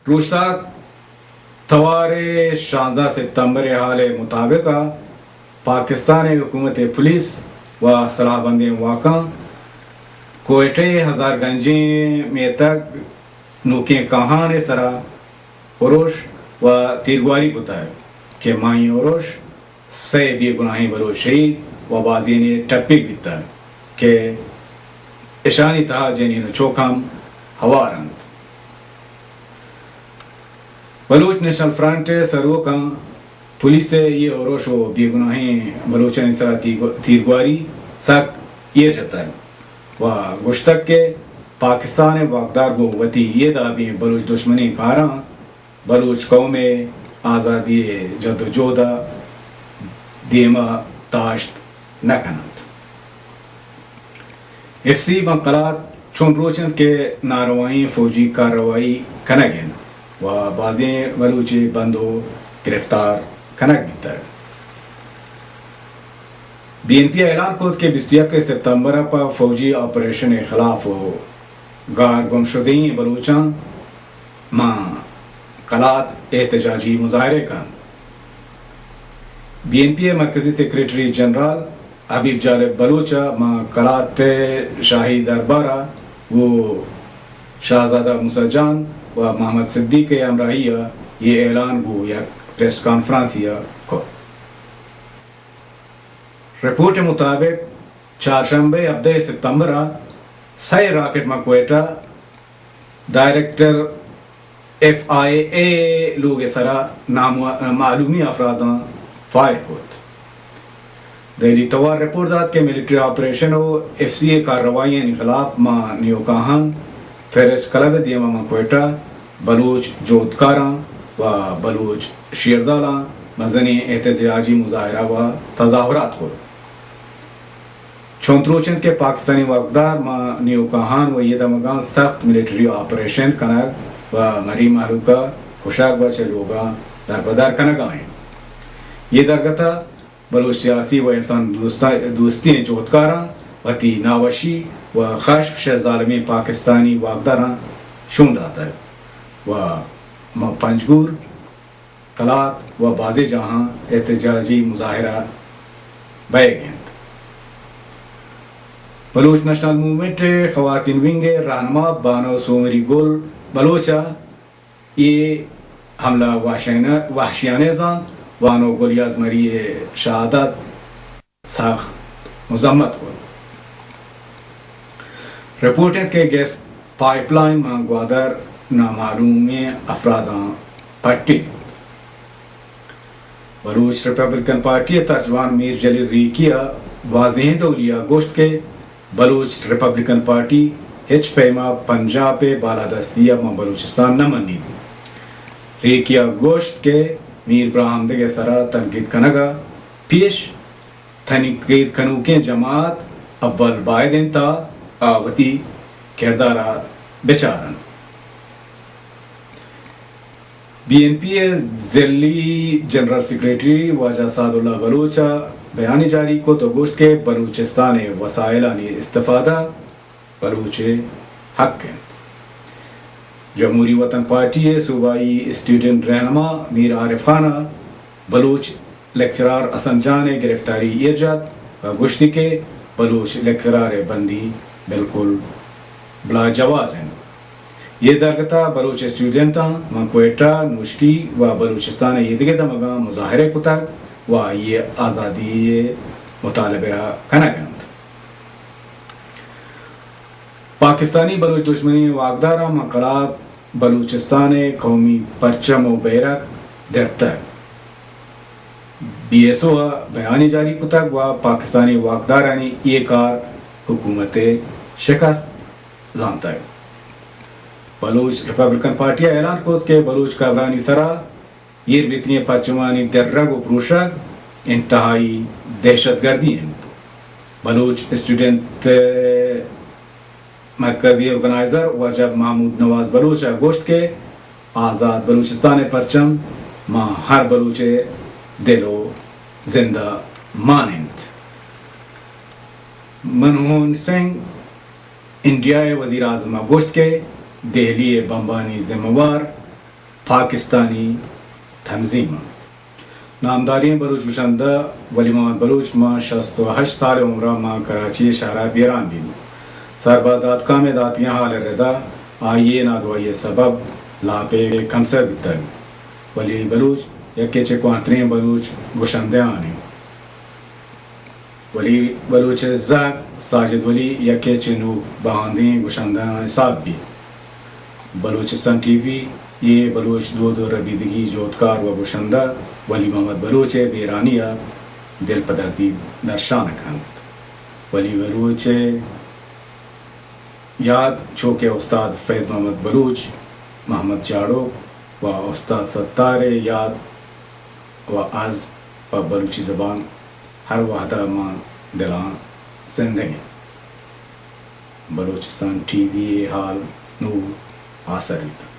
روشتاک توار ءِ شانزدہ ستمبر ءِ حال ءِ مطابق ءَ پاکستان ءِ حکومت ءِ پولیس و سلاہ بندیں واکاں کوئٹہ ءِ ہزار گنجیں میتگ نوکیں کاہان ءِ سرا اروش و تیرگواری کتگ کہ ماہیں اروش سئے بے گناہیں بلوچ شہید و بازینے ٹپیگ بیتگ کہ اشانی تہا جنین و چک ہم ہوار انت۔ بلوچ نیشنل فرنٹ ءِ سروکاں پولیس ءِ اے اروش و بے گناہیں بلوچانی سرا تیگ-، تیرگواری سک ایر جتگ و گوشتگ کہ پاکستان ءِ واکدار گوں وتی اے دابیں بلوچ دشمنیں کاراں بلوچ قوم ءِ آزادی ءِ جد و جہد ءَ دیم ءَ داشت نہ کن انت۔ ایف سی ماں قلات چون روچ انت کہ ناروائیں فوجی کارروائی کنگ انت و بازیں بلوچے بند و گرفتار کنگ بیتگ۔ بی این پی ءَ اعلان کت کہ بیست و یک ستمبر ءَ پہ فوجی آپریشن ءِ خلاف و گار گمشدہیں بلوچاں ماں قلات احتجاجی مظاہرے کنت۔ بی این پی ءِ مرکزی سیکرٹری جنرال حبیب جالب بلوچ ءَ ماں قلات ءِ شاہی دربار ءَ گوں شاہزادہ موسی جان و محمد صدیق ءِ ہمراہی ءَ اے اعلان گوں یک پریس کانفرنسے ءَ کت۔ رپورٹ ءِ مطابق چارشنبہ ہبدہ ستمبر ءَ سئے راکٹ ماں کوئٹہ ڈائریکٹر ایف آئی اے ءِ لوگ ءِ سرا نامعلومی افراداں فائر کت۔ دہلی توار رپورٹ دات کہ ملٹری آپریشن و ایف سی ءِ کارروائیانی خلاف ماں نیوکاہان فہرست کلب ءِ دیما ماں کوئٹہ بلوچ جہدکاراں و بلوچ شیرزالاں مزنیں احتجاجی مظاہرہ و تظاہرات کت۔ چنت روچ انت کہ پاکستانی واکدار ماں نیوکاہان و اے دمگاں سخت ملٹری آپریشن کنگ و مری مہلوک ءَ کشگ و چہ لوگاں دربدر کنگ ءَ انت۔ اے درگت ءَ بلوچ سیاسی و انسان دوستا-، دوستیں جہدکاراں وتی ناوشی و خشم شہ ظالمیں پاکستانی واکداراں شون داتگ و ماں پنجگور، قلات و بازیں جاہاں احتجاجی مظاہرہ بئیگ انت۔ بلوچ نیشنل موومنٹ ءِ خواتین ونگ ءِ رہنما بانو سومری گل بلوچ ءَ اے حملہ وحشیانہ، وحشیانہ زانت۔ بانو گل یازمری ءِ شہادت سخت مذمت کت۔ رپورٹ انت کہ گیس پائپ لائن ماں گوادر نامعلومیں افراداں پٹیت۔ بلوچ ریپبلکن پارٹی ءِ ترجمان میر جلیل ریکی ءَ واضحیں ڈولی ءَ گوشت کہ بلوچ ریپبلکن پارٹی ہچ پیم ءَ پنجاب ءِ بالادستی ءَ ماں بلوچستان نہ منیت۔ ریکی ءَ گوشت کہ میر براہمدگ ءِ سرا تنقید کنگ ءَ پیش تنقید کنوکیں جماعت اول باید انت آ وتی کردار ءَ بچار انت۔ بی این پی ءِ ضلعی جنرل سیکرٹری واجہ سعد اللہ بلوچ ءَ بیانے جاری کت و گوشت کہ بلوچستان ءِ وسائلانی استفادہ بلوچ ءِ حق انت۔ جمہوری وطن پارٹی ءِ صوبائی اسٹوڈنٹ رہنما میر عارف خان ءَ بلوچ لیکچرار حسن جان ءِ گرفتاری ایر جت و گوشتی کہ بلوچ لیکچرار ءِ بندی بالکل بلا جواز انت۔ اے درگت ءَ بلوچ اسٹوڈنٹاں ماں کوئٹہ، نوشکی و بلوچستان ءِ ایدگہ دمگاں مظاہرہ کتگ و آئی ءِ آزادی ءِ مطالبہ کنگ ءَ انت۔ پاکستانی بلوچ دشمنیں واکداراں ماں قلات بلوچستان ءِ قومی پرچم و بیرک درتگ۔ بی ایس او ءَ بیانے جاری کتگ و پاکستانی واکدارانی اے کار حکومت ءِ شکست زانتگ۔ بلوچ ریپبلکن پارٹی ءَ اعلان کت کہ بلوچ قبرانی سرا ایر بیتگیں پرچمانی درگ و پروشگ انتہائی دہشت گردی انت۔ بلوچ اسٹوڈنٹ مرکزی آرگنائزر واجہ محمود نواز بلوچ ءَ گوشت کہ آزاد بلوچستان ءِ پرچم ماں ہر بلوچ ءِ دل و زند ءَ مان انت۔ منموہن سنگھ انڈیا ءِ وزیر اعظم ءَ گوشت کہ دہلی ءِ بمبانی ذمہ وار پاکستانی تنظیم۔ نامداریں بلوچ گشندہ ولی محمد بلوچ ماں شست و ہشت سال عمرا ماں کراچی شہرا بیران بیت۔ سرباز دات کام داتگیں حال ردا آئی نادوائی سبب لاپے کمسر بیتگ۔ ولی بلوچ یکے چہ کوانتریں بلوچ گشندہ آنے۔ ولی بلوچ زہگ ساجد ولی یکے چہ نوک بہاندیں گشندہاں حساب بیت۔ بلوچستان ٹی وی ء بلوچ دود و ربیدگی جہدکار و گشندہ ولی محمد بلوچ ء بیرانی ء دل پدردی درشان کنت۔ ولی بلوچ ء یاد چو کہ استاد فیض محمد بلوچ، محمد جاڑوک و استاد ستار ء یاد و از پہ بلوچی زبان ہر وہدا ماں دلاں زندگ انت۔ بلوچستان ٹی وی ء حال نوں آسر بیتگ۔